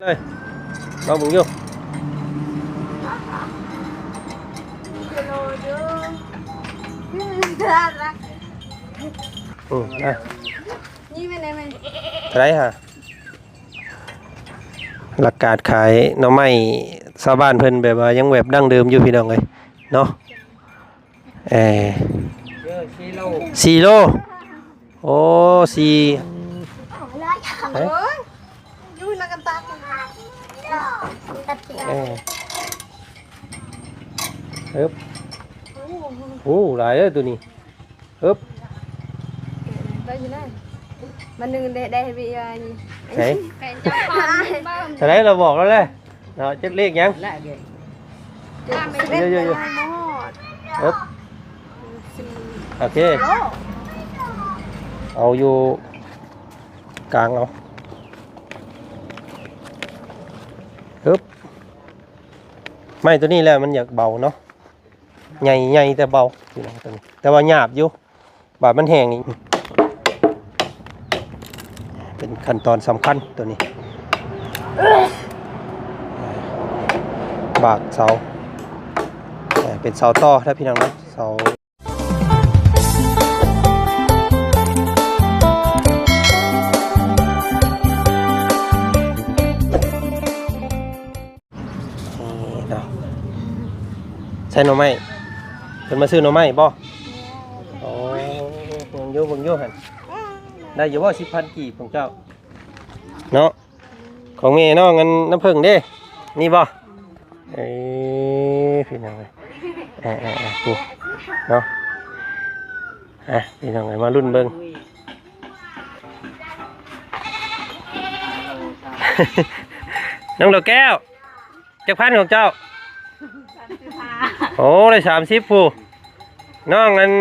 ເລີຍ ລອງເບິ່ງຢູ່. ອືມ ອ່ະ ນີ້ແມ່ນໄດ໋ແມ່ນ ເທົ່າໃດຫາ? ຫຼັກການຂາຍໜໍ່ໄມ້ຊາວບ້ານເພິ່ນແບບວ່າຍັງແບບດັ້ງເດີມຢູ່ ພີ່ນ້ອງເອີຍເນາະ. ເອີ ເອີ ສີ່ໂລ ສີ່ໂລ. ໂອ້ ສີ່ ເອີຍ ຢູ່ນຳກັນຕາ ເອີ ເອີບ ໂອ້ ໂອ້ ຫຼາຍເດີໂຕນີ້. ເອີບ ໄປຢູ່ໄດ໋ ມັນໜຶ່ງໄດ້ ໄດ້ເວຍານີ້ ໃສ ເທົ່າໃດລາວບອກລາວແຫຼະເນາະ. ຈັກເລກຫຍັງ? ເຈັດສິບເອັດ ເອີບ ໂອເຄ ເອົາຢູ່ກາງເອົາ. ເອີບ ໄມ້ໂຕນີ້ແຫຼະມັນຢາກເບົາເນາະ. ໃຫຍ່ ໃຫຍ່ແຕ່ເບົາ ພີ່ນ້ອງ ໂຕນີ້ ແຕ່ວ່າຫຍາບຢູ່ ບາດມັນແຫ້ງນີ້ ເປັນຂັ້ນຕອນສຳຄັນໂຕນີ້ ບາກເສົາ ເປັນເສົາຕໍ່ເດີພີ່ນ້ອງເນາະ ເສົາ. ນີ້ເນາະ ໃສ່ໜໍ່ໄມ້ ເພິ່ນມາຊື້ໜໍ່ໄມ້ບໍ່? ໂອ້ ເບິ່ງຢູ່ ເບິ່ງຢູ່ຫັ້ນ ໄດ້ຢູ່ບໍ່ ສິບພັນກີບຂອງເຈົ້າເນາະ? ຂອງແມ່ນ້ອງອັນນ້ຳເຜິ້ງເດ້ ນີ້ບໍ່? ເອີ ພີ່ນ້ອງເອີຍ ເອີໆໆ ເນາະ ອ່ະ ພີ່ນ້ອງເອີຍ ມາລຸ້ນເບິ່ງ ນ້ອງດອກແກ້ວ ຈັກພັນຂອງເຈົ້າ? ໂອ້ ໄດ້ສາມສິບ ຜູ້ ນ້ອງອັນ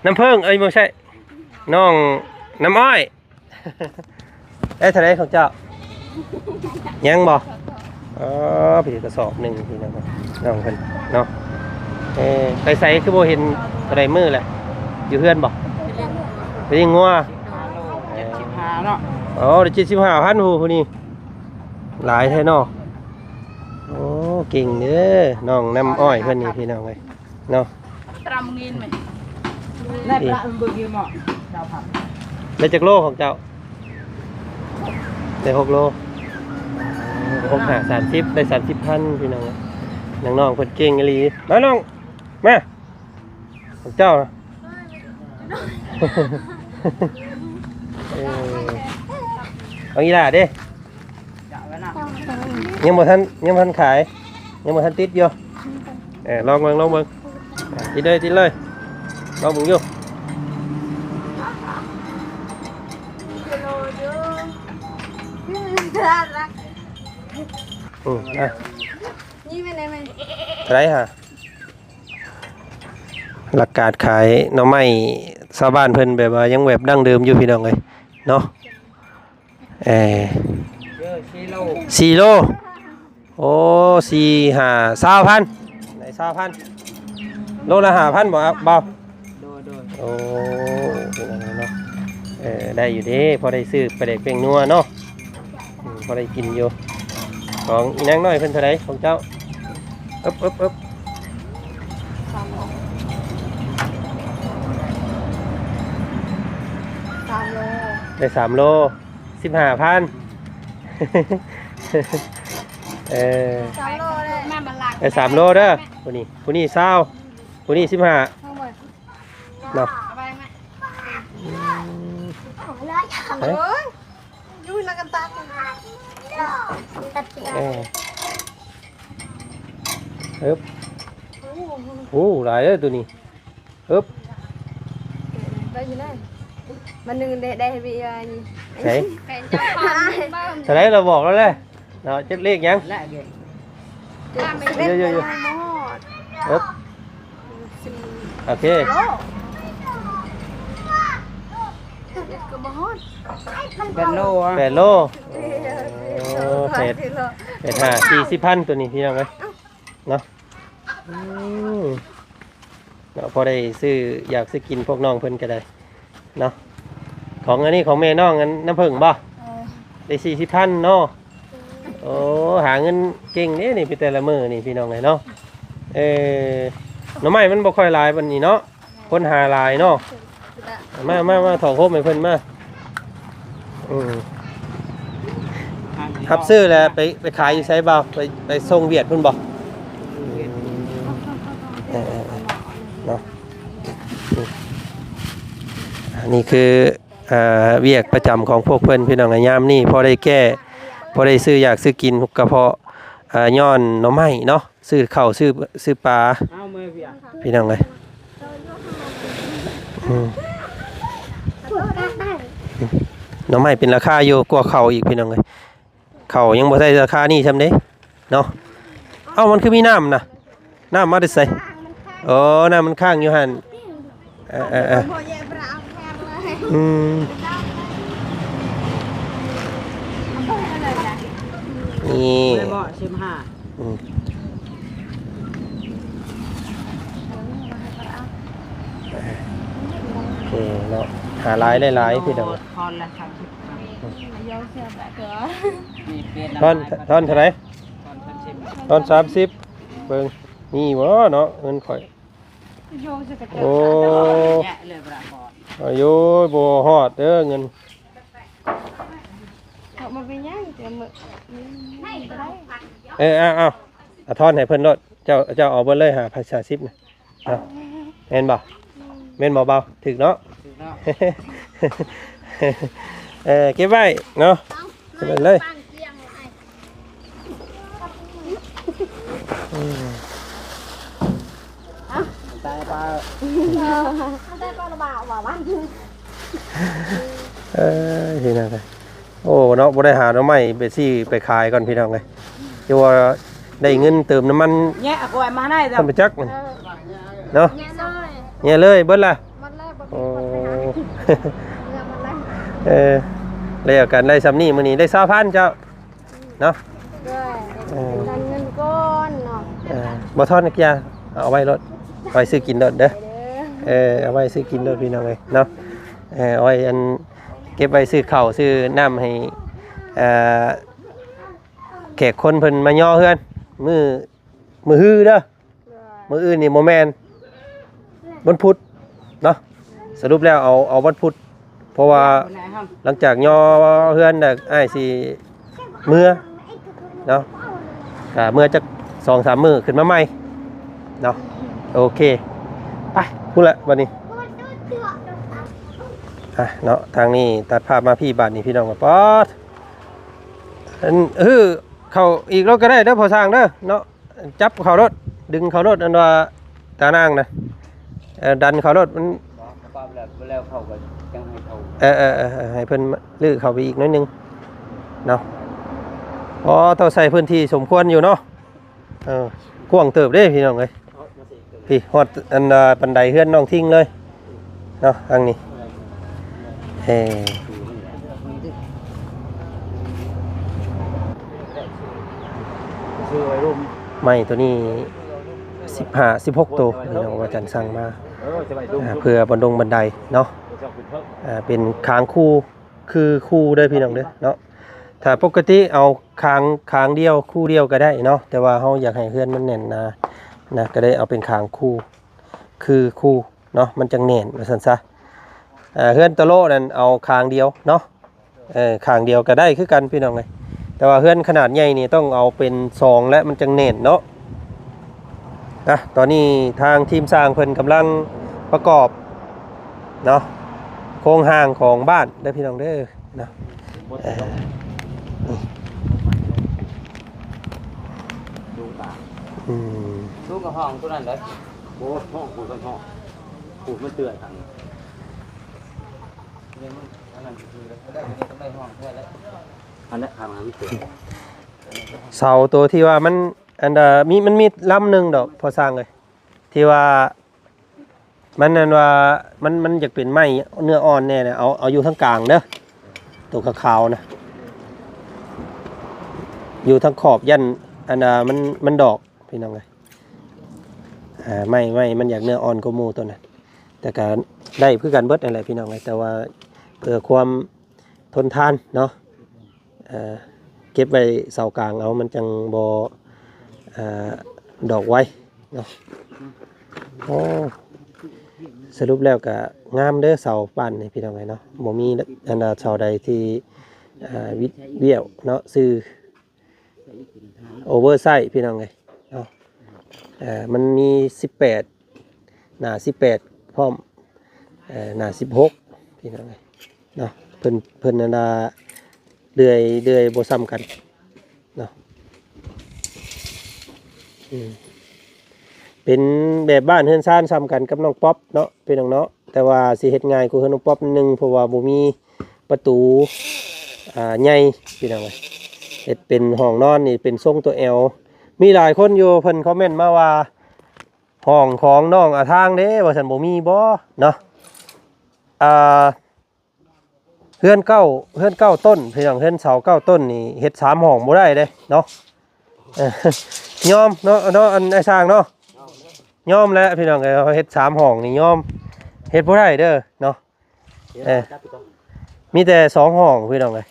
ນ້ຳເຜິ້ງ ເອີຍ ບໍ່ໃຊ່ ນ້ອງນ້ຳອ້ອຍ ໄດ້ເທົ່າໃດຂອງເຈົ້າ? ຍັງບໍ່? ອໍ ໄປກະສອບໜຶ່ງພີ່ນ້ອງ ນ້ອງເພິ່ນເນາະ ເອີ ໄປໃສຄືບໍ່ເຫັນເທົ່າໃດມື້ແຫຼະ ຢູ່ເຮືອນບໍ່? ໄປລ້ຽງງົວ ເຈັດສິບຫ້າເນາະ ໂອ້ ໄດ້ເຈັດສິບຫ້າພັນ ຜູ້ ຜູ້ນີ້ ຫຼາຍແທ້ເນາະ ໂອ້ ເກັ່ງເດີ ນ້ອງນ້ຳອ້ອຍເພິ່ນນີ້ ພີ່ນ້ອງເອີຍ ເນາະ ຕຣຳເງິນໄໝ່ ໄດ້ປະເບິ່ງຢູ່ໝໍ້ ຊາວພັນ ໄດ້ຈັກໂລຂອງເຈົ້າ? ໄດ້ຫົກໂລ ຫົກຫ້າສາມສິບ ໄດ້ສາມສິບພັນ ພີ່ນ້ອງເອີຍ ນ້ອງໆເພິ່ນເກັ່ງອີ່ຫຼີ ມານ້ອງ ມາ ຂອງເຈົ້າ ເອີ ຂອງອີ່ຫຼ້າເດ້? ຍັງບໍ່ທັນ ຍັງບໍ່ທັນຂາຍ ຍັງບໍ່ທັນຕິດຢູ່ ເອີ ລອງເບິ່ງ ລອງເບິ່ງ ຕິດເລີຍ ຕິດເລີຍ ລອງເບິ່ງຢູ່ ອືມ ອ່ະ ນີ້ແມ່ນໄດ໋ແມ່ນ ເທົ່າໃດຫາ? ຫຼັກການຂາຍໜໍ່ໄມ້ຊາວບ້ານເພິ່ນແບບວ່າຍັງແບບດັ້ງເດີມຢູ່ ພີ່ນ້ອງເອີຍເນາະ ເອີ ເອີ ສີ່ໂລ ສີ່ໂລ ໂອ້ ສີ່ຫ້າ ຊາວພັນ ໄດ້ຊາວພັນ ໂລລະຫ້າພັນບໍ່ ບໍ່ ໂດຍ ໂດຍ ໂອ້ ເປັນອັນນັ້ນເນາະ ເອີ ໄດ້ຢູ່ເດ້ ພໍໄດ້ຊື້ປາແດກແປ້ງນົວເນາະ ອືມ ພໍໄດ້ກິນຢູ່ ຂອງອີນາງນ້ອຍເພິ່ນເທົ່າໃດຂອງເຈົ້າ? ອຶບ ອຶບ ອຶບ ສາມໂລ ສາມໂລ ໄດ້ສາມໂລ ສິບຫ້າພັນ ເອີ ສາມໂລເດ້ ໄດ້ສາມໂລເດີ ຜູ້ນີ້ ຜູ້ນີ້ຊາວ ຜູ້ນີ້ສິບຫ້າ ເອົາໄວ້ ເນາະ ເອົາໄວ້ ອືມ ເອີຍ ຢູ່ນຳກັນຕາ ເອີ ເອີບ ໂອ້ ໂອ້ ຫຼາຍເດີໂຕນີ້ ອຶບ ໄປຢູ່ໄດ໋ ມັນໜຶ່ງໄດ້ ໄດ້ເວຍານີ້ ໃສ ເທົ່າໃດລາວບອກລາວແຫຼະ ເນາະ ຈັກເລກຫຍັງ? ເອີ ໂອເຄ ແປດໂລ ແປດໂລ ໂອ້ ແປດ ແປດຫ້າ ສີ່ສິບພັນ ໂຕນີ້ ພີ່ນ້ອງເອີຍ ເນາະ ອືມ ເນາະ ພໍໄດ້ຊື້ຢາກຊື້ກິນພວກນ້ອງເພິ່ນກໍໄດ້ເນາະ ຂອງອັນນີ້ຂອງແມ່ນ້ອງອັນນ້ຳເຜິ້ງບໍ່? ເອີ ໄດ້ສີ່ສິບພັນເນາະ. ໂອ້ ຫາເງິນເກັ່ງເດ້ນີ້ ເປັນແຕ່ລະມື້ນີ້ພີ່ນ້ອງເອີຍເນາະ. ເອີ ໜໍ່ໄມ້ມັນບໍ່ຄ່ອຍຫຼາຍປານນີ້ເນາະ ຄົນຫາຫຼາຍເນາະ. ມາ ມາ ມາ ຖອກໂຮມໃຫ້ເພິ່ນມາ. ອືມ ຮັບຊື້ແລ້ວໄປ ໄປຂາຍຢູ່ໃສບ່າວ? ໄປ ໄປສົ່ງຫວຽດພຸ້ນບໍ່? ເອີ ເອີ ເນາະ. ອືມ ອັນນີ້ຄື ອ່າ ວຽກປະຈຳຂອງພວກເພິ່ນພີ່ນ້ອງ. ຍາມນີ້ພໍໄດ້ແກ້ ພໍໄດ້ຊື້ຢາກຊື້ກິນ ກະເພາະ ອ່າ ຍ້ອນໜໍ່ໄມ້ເນາະ ຊື້ເຂົ້າ ຊື້ ຊື້ປາ ເອົາເມືອວຽກ ພີ່ນ້ອງເອີຍ. ອືມ ໜໍ່ໄມ້ເປັນລາຄາຢູ່ກວ່າເຂົ້າອີກ ພີ່ນ້ອງເອີຍ. ເຂົ້າຍັງບໍ່ໄດ້ລາຄານີ້ຊ່ຳເດ້ເນາະ. ເອົ້າ ມັນຄືມີນ້ຳນະ? ນ້ຳມາແຕ່ໃສ? ອໍ ນ້ຳມັນຄ້າງຢູ່ຫັ້ນ. ເອີ ເອີ ເອີ ອືມ ນີ້ ອືມ ໂອເຄເນາະ ຫາຫຼາຍໄດ້ຫຼາຍ ພີ່ນ້ອງ. ທອນ ທອນເທົ່າໃດ? ທອນສາມສິບ ເບິ່ງ ມີບໍ່ເນາະ ເງິນຂ້ອຍ. ໂອ້ ອາຍຸບໍ່ຮອດເດີເງິນ. ເອີ ເອົາ ເອົາ ເອົາ ທອນໃຫ້ເພິ່ນໂລດ ເຈົ້າ ເຈົ້າເອົາເບິດເລີຍ ຫ້າສິບນະ. ເນາະ ແມ່ນບໍ່? ແມ່ນບໍ່ບ່າວ? ຖືກເນາະ ຖືກເນາະ. ເອີ ເກັບໄວ້ເນາະ ເກັບໄວ້ເລີຍ. ອືມ ເອົາ ເອົາໄດ້ປາ ເອົາໄດ້ປາລະບາວວ່າບ້ານ. ເອີຍ ເຫັນແລ້ວ ໂອ້ເນາະ ບໍ່ໄດ້ຫາໜໍ່ໄມ້ໄປຊື້ໄປຂາຍກ່ອນ ພີ່ນ້ອງເອີຍ. ຄືວ່າໄດ້ເງິນເຕີມນ້ຳມັນ ແຍະເອົາກ້ອຍມາໃຫ້ ທ່ານປະຈັກ ເອີ ເນາະ ແຍະເລີຍ ແຍະເລີຍ ເບິດລະ ໝົດແລ້ວ ບໍ່ມີຄົນໄປຫາ ໂອ້ ເຫຼືອໝົດແລ້ວ. ເອີ ແລ້ວກັນໄດ້ຊ່ຳນີ້ ມື້ນີ້ໄດ້ຊາວພັນເຈົ້າ ເນາະ ໂດຍ ເອີ ເກັບເງິນກ່ອນເນາະ. ເອີ ບໍ່ທອນຈັກຢ່າງ ເອົາໄວ້ໂລດ ໄວ້ຊື້ກິນໂລດເດີ ເອີ ເອົາໄວ້ຊື້ກິນໂລດ ພີ່ນ້ອງເອີຍເນາະ. ເອີ ເອົາໄວ້ອັນ ເກັບໄວ້ຊື້ເຂົ້າຊື້ນ້ຳໃຫ້ ເອີ ແຂກຄົນເພິ່ນມາຍໍເຮືອນ ມື້ ມື້ຮືເດີ. ໂດຍ ມື້ອື່ນນີ້ບໍ່ແມ່ນ ວັນພຸດເນາະ. ສະຫຼຸບແລ້ວເອົາ ເອົາວັນພຸດ ເພາະວ່າຫຼັງຈາກຍໍເຮືອນແລ້ວ ອ້າຍຊິເມືອເນາະ ກະເມືອຈັກສອງສາມມື້ຂຶ້ນມາໃໝ່ເນາະ. ໂອເຄ ໄປພຸ້ນລະບາດນີ້. ອ່ະເນາະ ທາງນີ້ຕັດພາບມາພີ້ບາດນີ້ ພີ່ນ້ອງ ປາດ ອັນ ເອີ ເຂົ້າອີກໂລດກະໄດ້ເດີ ພໍ່ຊ່າງເດີເນາະ. ຈັບເຂົ້າໂລດ ດຶງເຂົ້າໂລດ ອັນວ່າຕານາງນະ ເອີ ດັນເຂົ້າໂລດ ມັນ ບໍ່ ບໍ່ແລ້ວ ບໍ່ແລ້ວເຂົ້າກໍຈັ່ງໃຫ້ເຂົ້າ. ເອີ ເອີ ເອີ ເອີ ໃຫ້ເພິ່ນມາຮື້ເຂົ້າໄປອີກໜ້ອຍໜຶ່ງເນາະ. ອໍ ຕ້ອງໃຊ້ພື້ນທີ່ສົມຄວນຢູ່ເນາະ. ເອີ ກວ້າງເຕີບເດ້ ພີ່ນ້ອງເອີຍ. ພີ້ຮອດອັນ ອ່າ ບັນໄດເຮືອນນ້ອງທິງເລີຍເນາະ ທາງນີ້. ເອີ ໄມ້ໂຕນີ້ສິບຫ້າ ສິບຫົກໂຕ ພີ່ນ້ອງ ວ່າຈັນສັ່ງມາ ເອີ ເພື່ອບັນດົງບັນໄດເນາະ. ອ່າ ເປັນຄາງຄູ່ ຄືຄູ່ເດີພີ່ນ້ອງເດີເນາະ. ຖ້າປົກກະຕິເອົາຄາງ ຄາງດຽວຄູ່ດຽວກະໄດ້ເນາະ ແຕ່ວ່າເຮົາຢາກໃຫ້ເຮືອນມັນແໜ້ນໜານະ ກະໄດ້ເອົາເປັນຄາງຄູ່ ຄືຄູ່ເນາະ ມັນຈັ່ງແໜ້ນວ່າຊັ້ນຊະ. ເຮືອນຕະໂລະນັ້ນເອົາຄາງດຽວເນາະ ເອີ ຂ້າງດຽວກະໄດ້ຄືກັນພີ່ນ້ອງເອີຍ ແຕ່ວ່າເຮືອນຂະໜາດໃຫຍ່ນີ້ຕ້ອງເອົາເປັນສອງ ແລະ ມັນຈັ່ງແໜ້ນເນາະ. ນະ ຕອນນີ້ທາງທີມຊ່າງເພິ່ນກຳລັງປະກອບເນາະ ໂຄງຮ່າງຂອງບ້ານເດີພີ່ນ້ອງເດີເນາະ. ເອີ ອືມ ສູງກວ່າຫ້ອງຕົວນັ້ນເດີ. ໂອ້ ຫ້ອງພຸ້ນ ຫ້ອງ ພຸ້ນມັນເຕືອຍທາງນີ້ ອັນນັ້ນຄື ອັນນີ້ກໍໄດ້ຫ້ອງແທ້ແລ້ວ ອັນນັ້ນຂ້າງນັ້ນເສືອ ເສົາໂຕທີ່ວ່າມັນ ອັນ ມີ ມັນມີລຳໜຶ່ງດອກ ພໍ່ຊ່າງເອີຍ ທີ່ວ່າມັນ ອັນວ່າ ມັນ ມັນຢາກເປັນໄມ້ເນື້ອອ່ອນແດ່ນະ ເອົາ ເອົາຢູ່ທາງກາງເດີ ໂຕຂາວໆນະ ຢູ່ທາງຂອບ ຢ້ານ ອັນ ມັນ ມັນດອກ ພີ່ນ້ອງເອີຍ. ອ່າ ໄມ້ ໄມ້ມັນຢາກເນື້ອອ່ອນກວ່າໝູ່ໂຕນັ້ນ ແຕ່ກະໄດ້ຄືກັນເບິດຫັ້ນແຫຼະພີ່ນ້ອງເອີຍ ແຕ່ວ່າເພື່ອຄວາມທົນທານເນາະ. ອ່າ ເກັບໄວ້ເສົາກາງເອົາ ມັນຈັ່ງບໍ່ ອ່າ ດອກໄວເນາະ. ໂອ້ ສະຫຼຸບແລ້ວກະງາມເດີເສົາບ້ານນີ້ພີ່ນ້ອງເອີຍເນາະ. ບໍ່ມີອັນໃດ ເສົາໃດທີ່ ອ່າ ວິດ ວຽວເນາະ ຊື່ ໂອເວີໄຊພີ່ນ້ອງເອີຍເນາະ. ເອີ ມັນມີສິບແປດ ໜ້າສິບແປດພ້ອມ ເອີ ໜ້າສິບຫົກພີ່ນ້ອງເອີຍເນາະ. ເພິ່ນ ເພິ່ນອັນວ່າເລື່ອຍ ເລື່ອຍບໍ່ສ່ຳກັນເນາະ. ອືມ ເປັນແບບບ້ານເຮືອນຊານສ່ຳກັນກັບນ້ອງປັອບເນາະ ພີ່ນ້ອງເນາະ. ແຕ່ວ່າຊິເຮັດງ່າຍກວ່າເຮືອນນ້ອງປັອບໜຶ່ງ ເພາະວ່າບໍ່ມີປະຕູ ອ່າ ໃຫຍ່ພີ່ນ້ອງເອີຍ. ເຮັດເປັນຫ້ອງນອນນີ້ເປັນຊົງຕົວແອວ. ມີຫຼາຍຄົນຢູ່ເພິ່ນຄອມເມັນມາວ່າ ຫ້ອງຂອງນ້ອງອາທາງເດ້ ວ່າຊັ້ນ ບໍ່ມີບໍ່ເນາະ. ອ່າ ເຮືອນເກົ້າ ເຮືອນເກົ້າຕົ້ນ ພີ່ນ້ອງ ເຮືອນເສົາເກົ້າຕົ້ນນີ້ເຮັດສາມຫ້ອງບໍ່ໄດ້ເດ້ເນາະ. ເອີ ຍອມເນາະ ເນາະ ອັນອ້າຍຊ່າງເນາະ ຍອມແຫຼະພີ່ນ້ອງເອີຍ. ເຮົາເຮັດສາມຫ້ອງນີ້ຍອມ ເຮັດບໍ່ໄດ້ເດີເນາະ. ເອີ ມີແຕ່ສອງຫ້ອງພີ່ນ້ອງເອີຍ.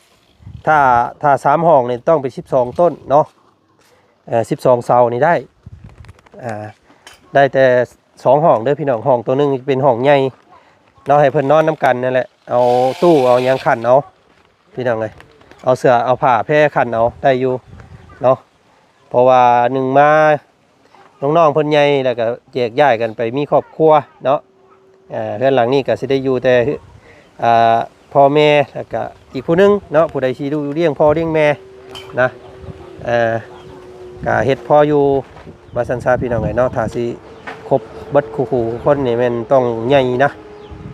ຖ້າ ຖ້າສາມຫ້ອງນີ້ຕ້ອງເປັນສິບສອງຕົ້ນເນາະ. ເອີ ສິບສອງເສົານີ້ໄດ້ ອ່າ ໄດ້ແຕ່ສອງຫ້ອງເດີພີ່ນ້ອງ. ຫ້ອງໂຕໜຶ່ງເປັນຫ້ອງໃຫຍ່ເນາະ ໃຫ້ເພິ່ນນອນນຳກັນນັ້ນແຫຼະ. ເອົາຕູ້ເອົາຫຍັງຂັ້ນເອົາພີ່ນ້ອງເອີຍ ເອົາເສື່ອເອົາຜ້າແພຂັ້ນເອົາໄດ້ຢູ່ເນາະ. ເພາະວ່າໜຶ່ງມາ ນ້ອງໆເພິ່ນໃຫຍ່ແລ້ວກໍແຍກຍ້າຍກັນໄປມີຄອບຄົວເນາະ. ເອີ ເຮືອນຫຼັງນີ້ກໍຊິໄດ້ຢູ່ແຕ່ ອ່າ ພໍ່ແມ່ ແລ້ວກະອີກຜູ້ໜຶ່ງເນາະ ຜູ້ໃດຊິດູລ້ຽງພໍ່ລ້ຽງແມ່ນະ. ເອີ ກະເຮັດພໍຢູ່ວ່າຊັ້ນຊະພີ່ນ້ອງເອີຍເນາະ. ຖ້າຊິຄົບເບິດຄູ່ໆຄົນນີ້ແມ່ນຕ້ອງໃຫຍ່ນະ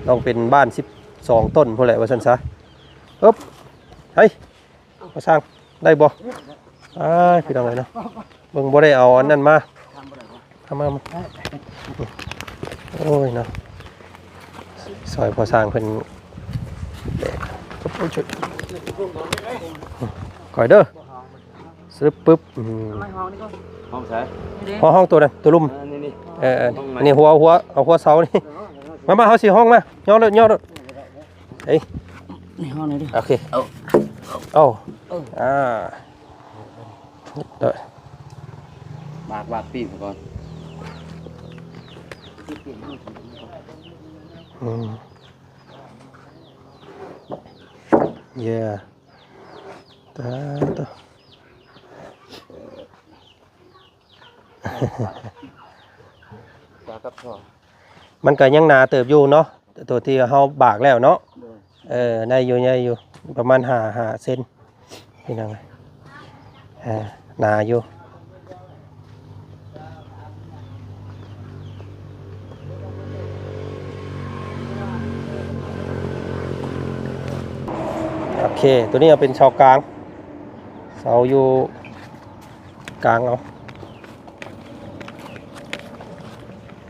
ຕ້ອງເປັນບ້ານສິບສອງຕົ້ນພຸ້ນແຫຼະວ່າຊັ້ນຊະ. ເອີບ ເຮີ້ຍ ພໍ່ຊ່າງ ໄດ້ບໍ່? ອ້າຍ ພີ່ນ້ອງເອີຍເນາະ ເບິ່ງບໍ່ໄດ້ເອົາອັນນັ້ນມາ. ເອົາມາ ມາ ໂອ້ຍເນາະ ຊ່ອຍພໍ່ຊ່າງເພິ່ນແບກ. ຄ່ອຍເດີ ຊຶບ ປຶບ ອືມ ຫ້ອງໃສ? ຫ້ອງ ຫ້ອງໂຕນັ້ນ ໂຕລຸ່ມ ເອີ ນີ້ ເອີ ນີ້ຫົວ ຫົວ ເອົາຫົວເສົານີ້ ມາ ມາ ເຮົາຊິຫ້ອງມາ ຍໍໂລດ ຍໍໂລດ. ເອີຍ ໃນຫ້ອງນີ້ເດີ ໂອເຄ ເອົາ ເອົາ ເອີ ອ່າ ເດີ ບາກ ບາກປີກກ່ອນ ອືມ ເຢ້ ຕາໂຕ ຕາກັບທໍ່ ມັນກໍຍັງໜາເຕີບຢູ່ເນາະ ໂຕທີ່ເຮົາບາກແລ້ວເນາະ. ໂດຍ ເອີ ໄດ້ຢູ່ ໄດ້ຢູ່ ປະມານຫ້າ ຫ້າເຊັນ ພີ່ນ້ອງ ເອີ ໜາຢູ່. ໂອເຄ ໂຕນີ້ເອົາເປັນເສົາກາງ ເສົາຢູ່ກາງເອົາ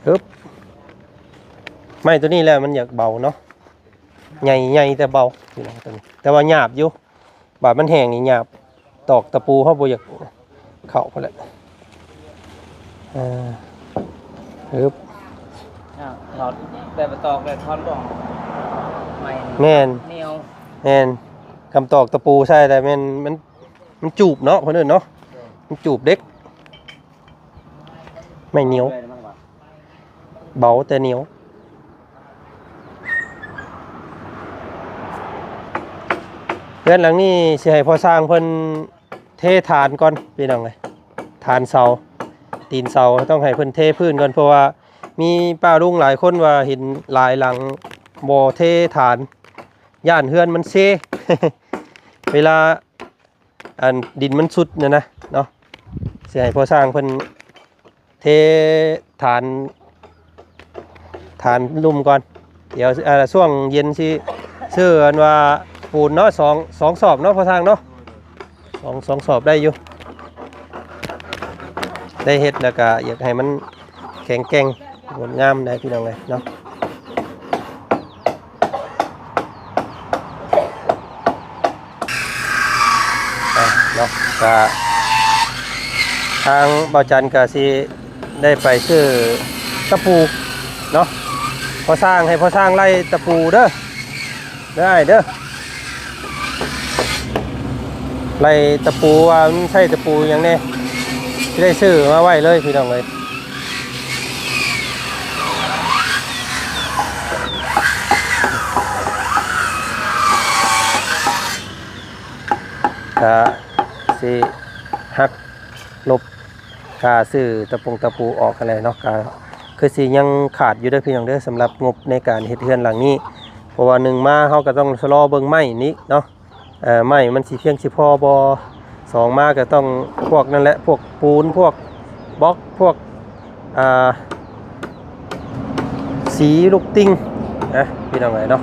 ຮຶບ. ໄມ້ໂຕນີ້ແຫຼະມັນຢາກເບົາເນາະ ໃຫຍ່ ໃຫຍ່ແຕ່ເບົາ ພີ່ນ້ອງ ໂຕນີ້ ແຕ່ວ່າຫຍາບຢູ່ ບາດມັນແຫ້ງນີ້ຫຍາບ ຕອກຕະປູເຮົາບໍ່ຢາກເຂົ້າພຸ້ນແຫຼະ. ເອີ ຮຶບ ອ້າວ ຖອດ ແບບວ່າຕອກແບບທ່ອນບໍ່ ໄມ້ນີ້ ແມ່ນ ໜຽວ ແມ່ນ ຄຳຕອກຕະປູໃສ່ແລ້ວແມ່ນ ມັນ ມັນຈູບເນາະ ເພິ່ນເອີ້ນເນາະ ມັນຈູບເດັກ ໄມ້ໜຽວ ເບົາແຕ່ໜຽວ. ເຮືອນຫຼັງນີ້ຊິໃຫ້ພໍ່ຊ່າງເພິ່ນເທຖານກ່ອນ ພີ່ນ້ອງເອີຍ ຖານເສົາ ຕີນເສົາ ຕ້ອງໃຫ້ເພິ່ນເທພື້ນກ່ອນ ເພາະວ່າມີປ້າລຸງຫຼາຍຄົນວ່າເຫັນຫຼາຍຫຼັງບໍ່ເທຖານ ຢ້ານເຮືອນມັນເຊ ເວລາ ອັນດິນມັນຊຸດນັ້ນນະເນາະ ຊິໃຫ້ພໍ່ຊ່າງເພິ່ນເທຖານ ຖານລຸ່ມກ່ອນ ດຽວ ເອີ ຊ່ວງເຢັນຊິຊື້ອັນວ່າປູນເນາະ ສອງ ສອງສອບເນາະ ພໍ່ຊ່າງເນາະ ສອງ ສອງສອບໄດ້ຢູ່ ໄດ້ເຮັດແລ້ວກະຢາກໃຫ້ມັນ ແຂງແກ່ງງົດງາມໄດ໋ພີ່ນ້ອງເອີຍເນາະ ອ່ະເນາະ ກະທາງບ່າວຈັນກະຊິໄດ້ໄປຊື້ຕະປູເນາະ ພໍ່ຊ່າງ ໃຫ້ພໍ່ຊ່າງໄລ່ຕະປູເດີ ເດີອ້າຍເດີ. ໄລ່ຕະປູວ່າມັນໃຊ້ຕະປູຫຍັງແດ່ ຊິໄດ້ຊື້ມາໄວ້ເລີຍພີ່ນ້ອງເອີຍ. ກະຊິຫັກລົບຄ່າຊື້ຕະປົງຕະປູອອກຫັ້ນແຫຼະເນາະ. ກະຄືຊິຍັງຂາດຢູ່ເດີພີ່ນ້ອງເດີ ສຳລັບງົບໃນການເຮັດເຮືອນຫຼັງນີ້ ເພາະວ່າໜຶ່ງມາເຮົາກະຕ້ອງຊະລໍເບິ່ງໄມ້ນີ້ເນາະ. ເອີ ໄມ້ມັນຊິພຽງຊິພໍບໍ່ ສອງມາກໍຕ້ອງພວກນັ້ນແຫຼະ ພວກປູນ ພວກບລັອກ ພວກ ອ່າ ສີລູກຕິ່ງນະພີ່ນ້ອງເອີຍເນາະ.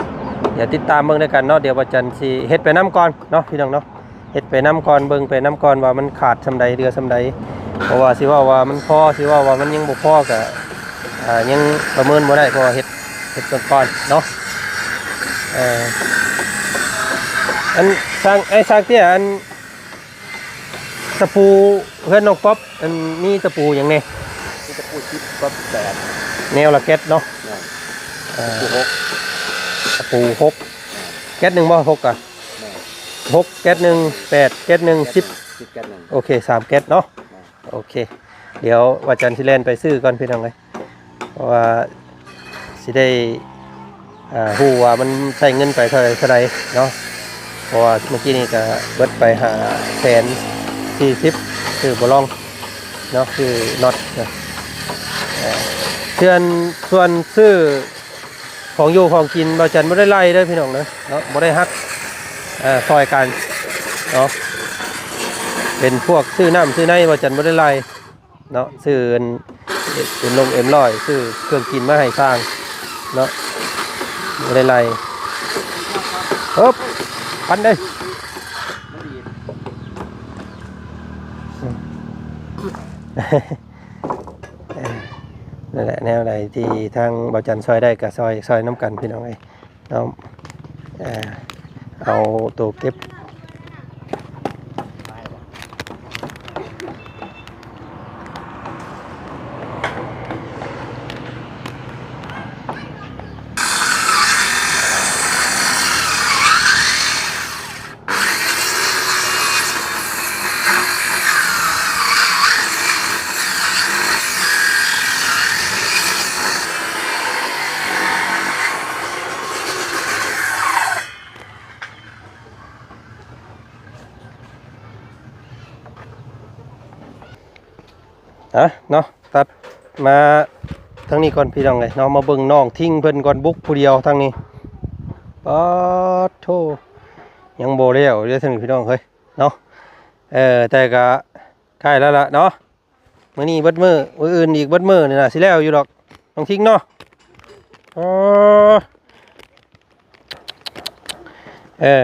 ດຽວຕິດຕາມເບິ່ງນຳກັນເນາະ ດຽວບ່າວຈັນຊິເຮັດໄປນຳກ່ອນເນາະພີ່ນ້ອງເນາະ ເຮັດໄປນຳກ່ອນ ເບິ່ງໄປນຳກ່ອນວ່າມັນຂາດສ່ຳໃດເຫຼືອສ່ຳໃດ ເພາະວ່າຊິເວົ້າວ່າມັນພໍ ຊິເວົ້າວ່າມັນຍັງບໍ່ພໍກໍ ອ່າ ຍັງປະເມີນບໍ່ໄດ້ ເພາະວ່າເຮັດ ເຮັດເບິ່ງກ່ອນເນາະ. ເອີ ອັນຊ່າງ ອ້າຍຊ່າງເຕ້ຍ ອັນຕະປູເຮືອນນ້ອງປັອບ ອັນມີຕະປູຫຍັງແດ່? ມີຕະປູສິບກັບແປດ ແນວລະແກັດເນາະ. ແມ່ນ ເອີ ຕະປູຫົກ ຕະປູຫົກ ແມ່ນ ແກັດໜຶ່ງບໍ່? ຫົກກະ ແມ່ນ ຫົກແກັດໜຶ່ງ ແປດແກັດໜຶ່ງ ສິບ ສິບແກັດໜຶ່ງ ໂອເຄ ສາມແກັດເນາະ. ແມ່ນ ໂອເຄ ດຽວບ່າວຈັນຊິແລ່ນໄປຊື້ກ່ອນພີ່ນ້ອງເອີຍ ເພາະວ່າຊິໄດ້ ອ່າ ຮູ້ວ່າມັນໃຊ້ເງິນໄປເທົ່າໃດເທົ່າໃດເນາະ. ເພາະວ່າເມື່ອກີ້ນີ້ກະເບິດໄປຫ້າແສນສີ່ສິບ ຊື້ໂບລອງເນາະ ຊື້ນັອດເນາະ. ເອີ ສ່ວນ ສ່ວນຊື້ຂອງຢູ່ຂອງກິນ ບ່າວຈັນບໍ່ໄດ້ໄລ່ເດີພີ່ນ້ອງເດີເນາະ ບໍ່ໄດ້ຫັກ ເອີ ຊ່ອຍກັນເນາະ. ເປັນພວກຊື້ນ້ຳຊື້ໃນ ບ່າວຈັນບໍ່ໄດ້ໄລ່ ເນາະ ຊື້ອັນ ເອັມ ເອັມຮ້ອຍ ຊື້ເຄື່ອງກິນມາໃຫ້ຊ່າງເນາະ ບໍ່ໄດ້ໄລ່. ເອີບ ພັນເດ້ ນັ້ນແຫຼະ ແນວໃດທີ່ທາງບ່າວຈັນຊ່ອຍໄດ້ກໍຊ່ອຍ ຊ່ອຍນຳກັນພີ່ນ້ອງເອີຍ. ເອົາ ເອົາ ເອົາໂຕເກັບ ອ່ະເນາະ ຕັດມາທາງນີ້ກ່ອນພີ່ນ້ອງເອີຍເນາະ. ມາເບິ່ງນ້ອງທິງເພິ່ນກ່ອນ ບຸກຜູ້ດຽວທາງນີ້. ປາດໂທ້ ຍັງບໍ່ແລ້ວເດ້ທາງນີ້ພີ່ນ້ອງເອີຍເນາະ. ເອີ ແຕ່ກະໃກ້ແລ້ວລະເນາະ. ມື້ນີ້ເບິດມື້ ມື້ອື່ນອີກເບິດມື້ນີ້ນະ ຊິແລ້ວຢູ່ດອກ ນ້ອງທິງເນາະ. ເອີ ເອີ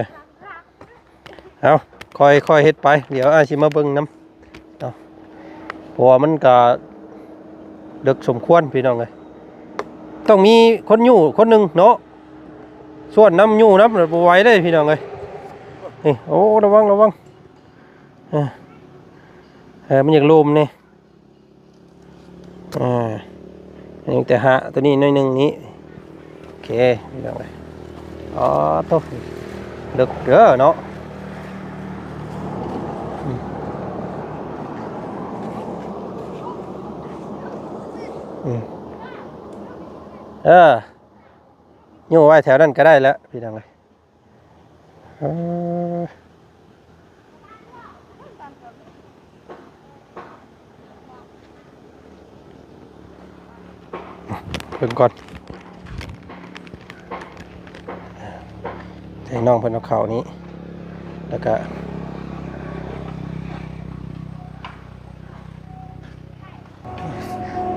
ເອົາ ຄ່ອຍ ຄ່ອຍເຮັດໄປ ດຽວອ້າຍຊິມາເບິ່ງນຳເນາະ. ເພາະວ່າມັນກະເດິກສົມຄວນພີ່ນ້ອງເອີຍ ຕ້ອງມີຄົນຍູ້ຄົນໜຶ່ງເນາະ ຊ່ວນນຳຍູ້ນຳ ບໍ່ໄຫວເດ້ພີ່ນ້ອງເອີຍ. ນີ້ ໂອ້ ລະວັງ ລະວັງ ເອີ ເອີ ມັນຢາກລົມນີ້. ອ່າ ຍັງແຕ່ຫາໂຕນີ້ໜ້ອຍໜຶ່ງນີ້. ໂອເຄ ພີ່ນ້ອງເອີຍ ອໍ ໂທ້ ເລິກເດີເນາະ. ອືມ ເອີ ຢູ່ໄວ້ແຖວນັ້ນກໍໄດ້ແຫຼະ ພີ່ນ້ອງເອີຍ. ເອີ ເບິ່ງກ່ອນ ໃຫ້ນ້ອງເພິ່ນເອົາເຂົ້ານີ້ ແລ້ວກະ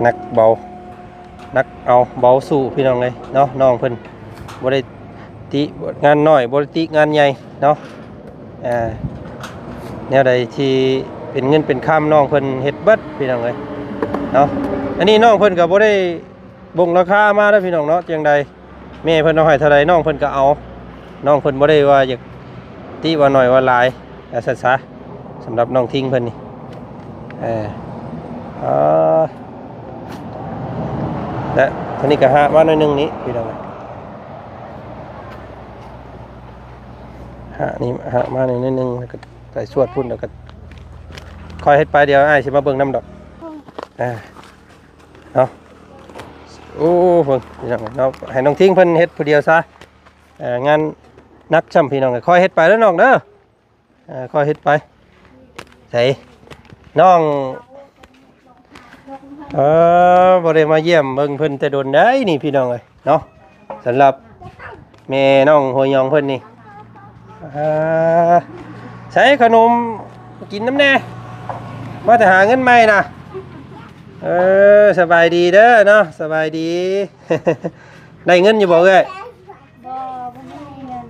ໜັກເບົາ ໜັກເອົາເບົາສູ້ພີ່ນ້ອງເອີຍເນາະ. ນ້ອງເພິ່ນບໍ່ໄດ້ຕິງານນ້ອຍ ບໍ່ໄດ້ຕິງານໃຫຍ່ເນາະ. ອ່າ ແນວໃດທີ່ເປັນເງິນເປັນຄຳ ນ້ອງເພິ່ນເຮັດເບິດພີ່ນ້ອງເອີຍເນາະ. ອັນນີ້ນ້ອງເພິ່ນກໍບໍ່ໄດ້ບົ່ງລາຄາມາເດີພີ່ນ້ອງເນາະ ຈັ່ງໃດ ແມ່ເພິ່ນເອົາໃຫ້ເທົ່າໃດ ນ້ອງເພິ່ນກໍເອົາ. ນ້ອງເພິ່ນບໍ່ໄດ້ວ່າຢາກຕິວ່າໜ້ອຍວ່າຫຼາຍ ວ່າຊັ້ນຊະ ສຳລັບນ້ອງທິງເພິ່ນນີ້. ເອີ ເອີ ແລະ ທາງນີ້ກໍຫາມາໜ້ອຍໜຶ່ງນີ້ພີ່ນ້ອງ ຫານີ້ ຫາມາໜ້ອຍໜຶ່ງ ແລ້ວກໍ ໄປສວດພຸ້ນ ແລ້ວກໍຄ່ອຍເຮັດໄປ ດຽວອ້າຍຊິມາເບິ່ງນຳດອກ. ອ່າ ເນາະ ໂອ້ ເບິ່ງພີ່ນ້ອງເນາະ ໃຫ້ນ້ອງທິງເພິ່ນເຮັດຜູ້ດຽວຊະ. ເອີ ງານໜັກຊ້ຳພີ່ນ້ອງ ຄ່ອຍເຮັດໄປເດີນ້ອງເດີ. ເອີ ຄ່ອຍເຮັດໄປ. ໃສນ້ອງ? ເອີ ບໍ່ໄດ້ມາຢ້ຽມເບິ່ງເພິ່ນແຕ່ດົນໃດນີ້ພີ່ນ້ອງເອີຍເນາະ. ສຳລັບແມ່ນ້ອງຫົວຫຍອງເພິ່ນນີ້ ເອີ ໃສຂະໜົມກິນນຳແດ່ ມາແຕ່ຫາເງິນໃໝ່ນະ. ເອີ ສະບາຍດີເດີເນາະ ສະບາຍດີ. ໄດ້ເງິນຢູ່ບໍ່ເອື້ອຍ? ບໍ່ ບໍ່ໄດ້ເງິນ.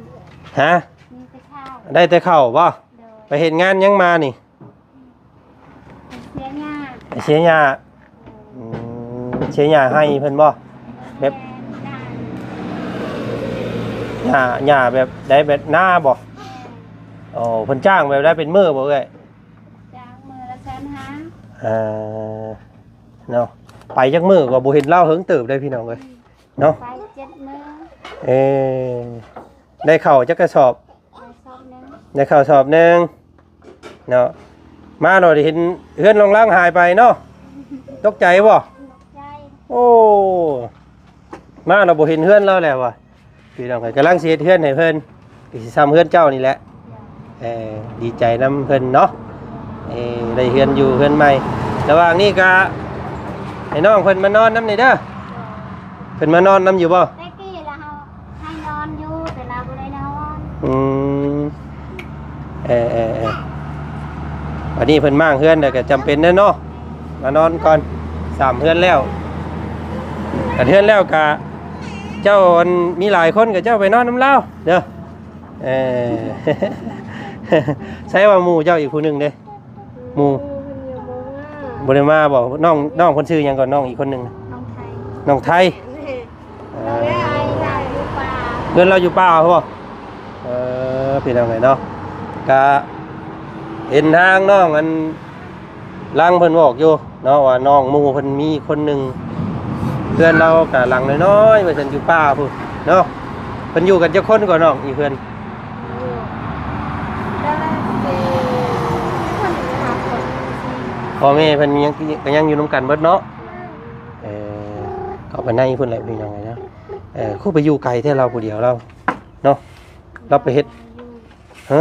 ຮະ? ມີແຕ່ເຂົ້າ. ໄດ້ແຕ່ເຂົ້າບໍ່? ໂດຍ. ໄປເຮັດງານຫຍັງມານີ້? ໄປເສຍຫຍ້າ. ໄປເສຍຫຍ້າ. ໂດຍ. ອືມ ເສຍຫຍ້າໃຫ້ເພິ່ນບໍ່? ແບບ ແມ່ນ. ຫຍ້າ ຫຍ້າແບບໃດ ແບບນາບໍ່? ແມ່ນ. ໂອ້ ເພິ່ນຈ້າງແບບໃດ ເປັນມື້ບໍ່ເອື້ອຍ? ຈ້າງມື້ລະແສນຫ້າ. ເອີ ເນາະ ໄປຈັກມື້ກໍບໍ່ເຫັນລາວ ເຫິງເຕີບໄດ໋ພີ່ນ້ອງເອີຍ ເນາະ. ໄປເຈັດມື້. ເອີ ໄດ້ເຂົ້າຈັກກະສອບ? ໄດ້ສອບໜຶ່ງ. ໄດ້ເຂົ້າສອບໜຶ່ງເນາະ. ມາໂລດເຫັນເຮືອນໂລງລາງຫາຍໄປເນາະ ຕົກໃຈບໍ່? ຕົກໃຈ. ໂອ້ ມາແລ້ວບໍ່ເຫັນເຮືອນລາວແລ້ວວ່າ ພີ່ນ້ອງເອີຍ ກຳລັງຊິເຮັດເຮືອນໃຫ້ເພິ່ນ ກໍຊິຊ່ຳເຮືອນເຈົ້ານີ້ແຫຼະ. ເອີ ດີໃຈນຳເພິ່ນເນາະ ເອີ ໄດ້ເຮືອນຢູ່ເຮືອນໃໝ່. ລະຫວ່າງນີ້ກະໃຫ້ນ້ອງເພິ່ນມານອນນຳນີ້ເດີ. ເພິ່ນມານອນນຳຢູ່ບໍ່? ແຕ່ກີ້ລະເຮົາໃຫ້ນອນຢູ່ ແຕ່ລາວບໍ່ໄດ້ນອນ. ອືມ ເອີໆໆ ບັດນີ້ເພິ່ນມ້າງເຮືອນແລ້ວກໍຈຳເປັນແດ່ເນາະ ມານອນກ່ອນ. ສ້ຳເຮືອນແລ້ວ ກັນເຮືອນແລ້ວກະ ເຈົ້າ ອັນ ມີຫຼາຍຄົນກໍເຈົ້າໄປນອນນຳລາວເດີ. ເອີ ໃຊ່ວ່າໝູ່ເຈົ້າອີກຜູ້ໜຶ່ງເດ້? ໝູ່ ເພິ່ນຍັງບໍ່ມາ. ບໍ່ໄດ້ມາບໍ່? ນ້ອງ ນ້ອງເພິ່ນຊື່ຫຍັງກ່ອນ? ນ້ອງອີກຄົນໜຶ່ງ ນ້ອງໄທ. ນ້ອງໄທ. ແມ່ນ. ເອີ ເຮືອນລາວຢູ່ປ່າພຸ້ນບໍ່? ເອີ ພີ່ນ້ອງເອີຍເນາະ ກະເຫັນທາງນ້ອງອັນ ຫຼັງເພິ່ນບອກຢູ່ເນາະ ວ່ານ້ອງໝູ່ເພິ່ນມີຄົນໜຶ່ງ ເຮືອນລາວກະຫຼັງນ້ອຍໆ ວ່າຊັ້ນ ຢູ່ປ່າພຸ້ນເນາະ. ເພິ່ນຢູ່ກັນຈັກຄົນກໍນ້ອງ ອີເພື່ອນ? ຢູ່ກັນສີ່ຄົນ ຫ້າຄົນ. ພໍ່ແມ່ເພິ່ນຍັງ ກໍຍັງຢູ່ນຳກັນເບິດເນາະ. ເອີ ເຂົ້າໄປໃນພຸ້ນແຫຼະ ພີ່ນ້ອງເອີຍເນາະ. ເອີ ຄືໄປຢູ່ໄກແທ້ລາວຜູ້ດຽວລາວເນາະ. ລາວໄປເຮັດ ຮະ?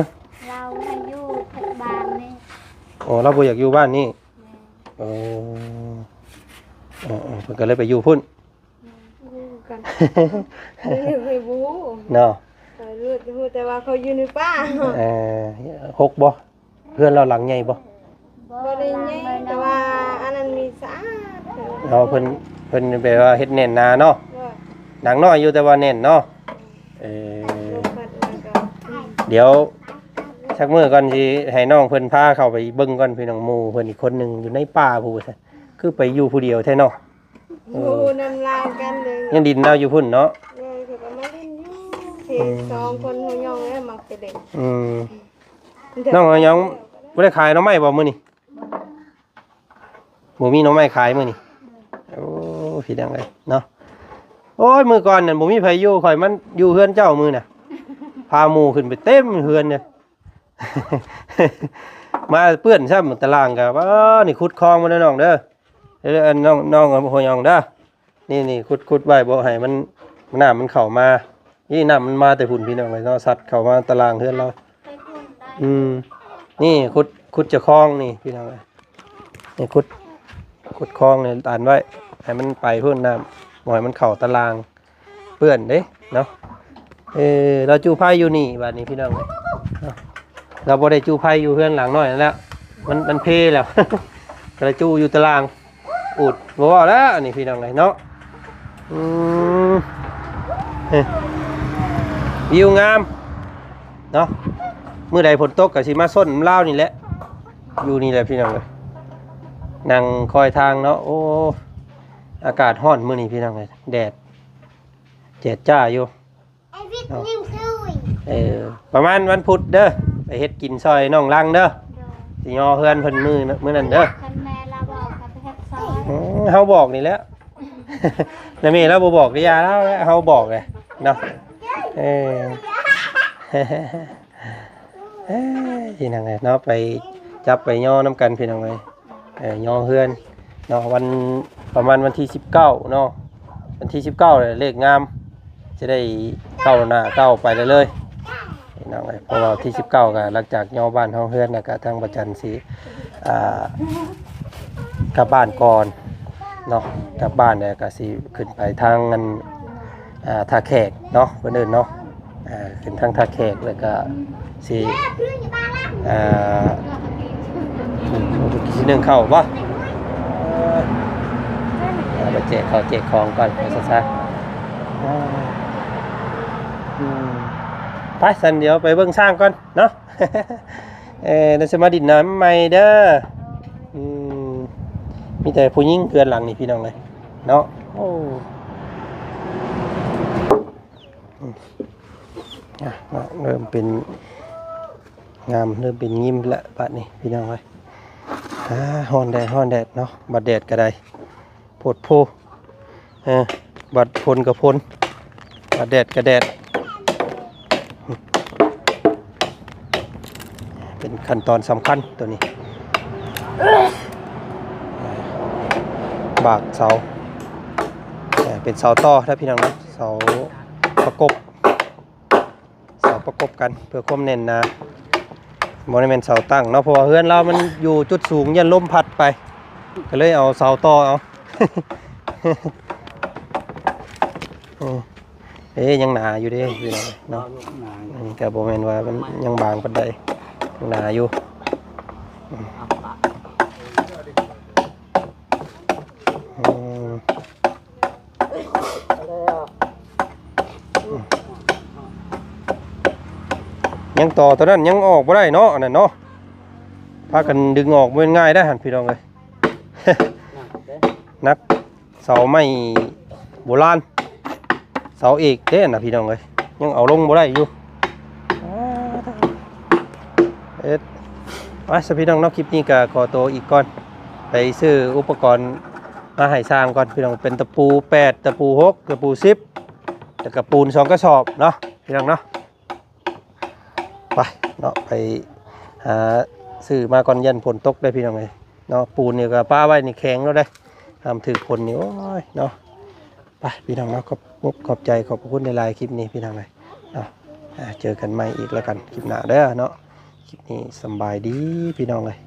ລາວໃຫ້ຢູ່ເຂດບ້ານນີ້. ອໍ ລາວບໍ່ຢາກຢູ່ບ້ານນີ້. ແມ່ນ. ເອີ ເອີໆ ເພິ່ນກໍເລີຍໄປຢູ່ພຸ້ນ. ແມ່ນ ຮູ້ຄືກັນ ເອີ ບໍ່ຮູ້ເນາະ. ເອີ ຮູ້ ຮູ້ແຕ່ວ່າເຂົາຢູ່ໃນປ່າ. ເອີ ຫົກບໍ່? ເຮືອນລາວຫຼັງໃຫຍ່ບໍ່? ບໍ່ໄດ້ໃຫຍ່ ແຕ່ວ່າອັນນັ້ນມີສະອາດ. ເອົາ ເພິ່ນ ເພິ່ນແບບວ່າເຮັດແໜ້ນໜາເນາະ. ໂດຍ. ຫຼັງນ້ອຍຢູ່ແຕ່ວ່າແໜ້ນເນາະ. ເອີ ລົມພັດແລ້ວກໍ ດຽວຈັກມື້ກ່ອນ ຊິໃຫ້ນ້ອງເພິ່ນພາເຂົ້າໄປເບິ່ງກ່ອນ ພີ່ນ້ອງ. ໝູ່ເພິ່ນອີກຄົນໜຶ່ງຢູ່ໃນປ່າພຸ້ນ ວ່າຊັ້ນ ຄືໄປຢູ່ຜູ້ດຽວແທ້ເນາະ. ເອີ ຢູ່ນຳລາວກັນເລີຍ. ຍັງດິນລາວຢູ່ພຸ້ນເນາະ. ໂດຍ. ເພິ່ນກໍມາຫຼິ້ນຢູ່ ອືມ ສອງຄົນຫົວຫຍອງແລ້ວມັກໄປຫຼິ້ນ. ອືມ ນ້ອງຫົວຫຍອງບໍ່ໄດ້ຂາຍໜໍ່ໄມ້ບໍ່ມື້ນີ້? ບໍ່ມີໜໍ່ໄມ້ຂາຍມື້ນີ້. ໂອ້ ພີ່ນ້ອງເອີຍເນາະ. ໂອ້ຍ ມື້ກ່ອນນັ້ນບໍ່ມີໃຜຢູ່ ຂ້ອຍມາຢູ່ເຮືອນເຈົ້າມື້ນະ ພາໝູ່ຂຶ້ນໄປເຕັມເຮືອນເລີຍ. ມາເປື້ອນຊ້ຳຕາລ່າງກະ ວ້າ ນີ້ຂຸດຄອງມາເດີນ້ອງເດີ. ເອີ ອັນ ນ້ອງ ນ້ອງຫົວຫຍອງເດີ. ນີ້ໆ ຂຸດ ຂຸດໄວ້ບໍ່ໃຫ້ມັນ ນ້ຳມັນເຂົ້າມາ. ນີ້ນ້ຳມັນມາແຕ່ພຸ້ນ ພີ່ນ້ອງເອີຍເນາະ ຊັດເຂົ້າມາຕາລ່າງເຮືອນລາວ. ອືມ ນີ້ຂຸດ ຂຸດຈາກຄອງນີ້ ພີ່ນ້ອງເອີຍ. ນີ້ຂຸດ ຂຸດຄອງນີ້ຕັນໄວ້ ໃຫ້ມັນໄປພຸ້ນ ນ້ຳ ບໍ່ໃຫ້ມັນເຂົ້າຕາລ່າງ ເປື້ອນເດ້ເນາະ. ເອີ ລາວຈູ່ໄຟຢູ່ນີ້ບາດນີ້ ພີ່ນ້ອງເອີຍເນາະ. ລາວບໍ່ໄດ້ຈູ່ໄຟຢູ່ເຮືອນຫຼັງນ້ອຍນັ້ນແລ້ວ ມັນ ມັນເພແລ້ວ ກໍເລີຍຈູ່ຢູ່ຕາລ່າງ. ອຸດ ບໍ່ເວົ້າແລ້ວ ອັນນີ້ ພີ່ນ້ອງເອີຍເນາະ. ອືມ ເອີ ວິວງາມເນາະ. ມື້ໃດຝົນຕົກກໍຊິມາຊົນລາວນີ້ແຫຼະ ຢູ່ນີ້ແຫຼະ ພີ່ນ້ອງເອີຍ. ນັ່ງຄອຍທາງເນາະ. ໂອ້ ອາກາດຮ້ອນມື້ນີ້ ພີ່ນ້ອງເອີຍ ແດດແຈດຈ້າຢູ່. ເອີ ປະມານວັນພຸດເດີ ໄປເຮັດກິນຊ່ອຍນ້ອງລັງເດີ. ໂດຍ. ຊິຍໍເຮືອນເພິ່ນມື້ ມື້ນັ້ນເດີ. ຄັນແມ່ລາວບອກກໍໄປເຮັດຊ່ອຍ. ອືມ ເຮົາບອກນີ້ແຫຼະ ນະແມ່ລາວບໍ່ບອກກໍຢ່າລາວແຫຼະ ເຮົາບອກແຫຼະເນາະ. ເອີ ພີ່ນ້ອງເອີຍເນາະ ໄປຈັບໄປຍໍນຳກັນພີ່ນ້ອງເອີຍ ເອີ ຍໍເຮືອນເນາະ ວັນ ປະມານວັນທີສິບເກົ້າເນາະ ວັນທີສິບເກົ້າເລີກງາມ ຈະໄດ້ເກົ້າໜ້າເກົ້າໄປເລີຍພີ່ນ້ອງເອີຍ ເພາະວ່າວັນທີສິບເກົ້າກໍຫຼັງຈາກຍໍບ້ານຍໍເຮືອນແລ້ວ ກໍທາງພະຈັນຊິ ອ່າ ກັບບ້ານກ່ອນເນາະ ກັບບ້ານແລ້ວກໍຊິຂຶ້ນໄປທາງອັນ ອ່າ ທ່າແຂກເນາະ ເພິ່ນເອີ້ນເນາະ ອ່າ ຂຶ້ນທາງທ່າແຂກ ແລ້ວກໍຊິ ອ່າ ຊິໜຶ້ງເຂົ້າບໍ່ ເອີ ເອົາໄປແຈກເຂົ້າແຈກຂອງກ່ອນ ວ່າຊັ້ນຊະ ອ່າ ອືມ ໄປຊັ້ນ ດຽວໄປເບິ່ງຊ້າງກ່ອນເນາະ ເອີ ດຽວຊິມາດິນນ້ຳໃໝ່ເດີ ອືມ ມີແຕ່ຜູ້ຍິງເຮືອນຫຼັງນີ້ພີ່ນ້ອງເອີຍເນາະ ໂອ້ ອືມ ອ່ະ ເນາະ ເລີ່ມເປັນງາມ ເລີ່ມເປັນຍິ້ມແລ້ວບາດນີ້ພີ່ນ້ອງເອີຍ ອ່າ ຮ້ອນແດດ ຮ້ອນແດດເນາະ ບາດແດດກໍໄດ້ ໂພດໂພ ເອີ ບັດຝົນກໍຝົນ ບັດແດດກໍແດດ ເປັນຂັ້ນຕອນສຳຄັນໂຕນີ້ ບາກເສົາ ເອີ ເປັນເສົາຕໍ່ເດີພີ່ນ້ອງເນາະ ເສົາປະກົບ ເສົາປະກົບກັນເພື່ອຄວາມແໜ້ນໜາ ບໍ່ໄດ້ແມ່ນເສົາຕັ້ງເນາະ ເພາະວ່າເຮືອນລາວມັນຢູ່ຈຸດສູງ ຢ້ານລົມພັດໄປ ກໍເລີຍເອົາເສົາຕໍ່ເອົາ ເອີ ເອີ ຍັງໜາຢູ່ເດ້ພີ່ນ້ອງເນາະ ອັນນີ້ກໍບໍ່ແມ່ນວ່າມັນຍັງບາງປານໃດ ຍັງໜາຢູ່ ອືມ ຍັງຕໍ່ຕົວນັ້ນຍັງອອກບໍ່ໄດ້ເນາະ ອັນນັ້ນເນາະ ພາກັນດຶງອອກບໍ່ແມ່ນງ່າຍໄດ໋ຫັ້ນພີ່ນ້ອງເອີຍ ໜັກເດ້ ໜັກ ເສົາໄມ້ໂບລານ ເສົາເອກເດ້ນະພີ່ນ້ອງເອີຍ ຍັງເອົາລົງບໍ່ໄດ້ຢູ່ ເຮັດ ໄປຊະພີ່ນ້ອງເນາະ ຄລິບນີ້ກໍຂໍໂຕອີກກ່ອນ ໄປຊື້ອຸປະກອນມາໃຫ້ຊ່າງກ່ອນພີ່ນ້ອງ ເປັນຕະປູແປດ ຕະປູຫົກ ຕະປູສິບ ແລ້ວກໍປູນສອງກະສອບເນາະ ພີ່ນ້ອງເນາະ ໄປເນາະ ໄປຫາຊື້ມາກ່ອນ ຢ້ານຝົນຕົກເດ້ພີ່ນ້ອງເອີຍເນາະ ປູນນີ້ກໍປະໄວ້ນີ້ແຂງແລ້ວເດ້ ຫ້າມຖືກຝົນນີ້ ໂອ້ຍເນາະ ໄປພີ່ນ້ອງເນາະ ຂອບອົກຂອບໃຈ ຂອບພະຄຸນຫຼາຍໆ ຄລິບນີ້ພີ່ນ້ອງເອີຍເນາະ ອ່າ ເຈີກັນໃໝ່ອີກແລ້ວກັນ ຄລິບໜ້າເດີເນາະ ຄລິບນີ້ສຳບາຍດີພີ່ນ້ອງເອີຍ.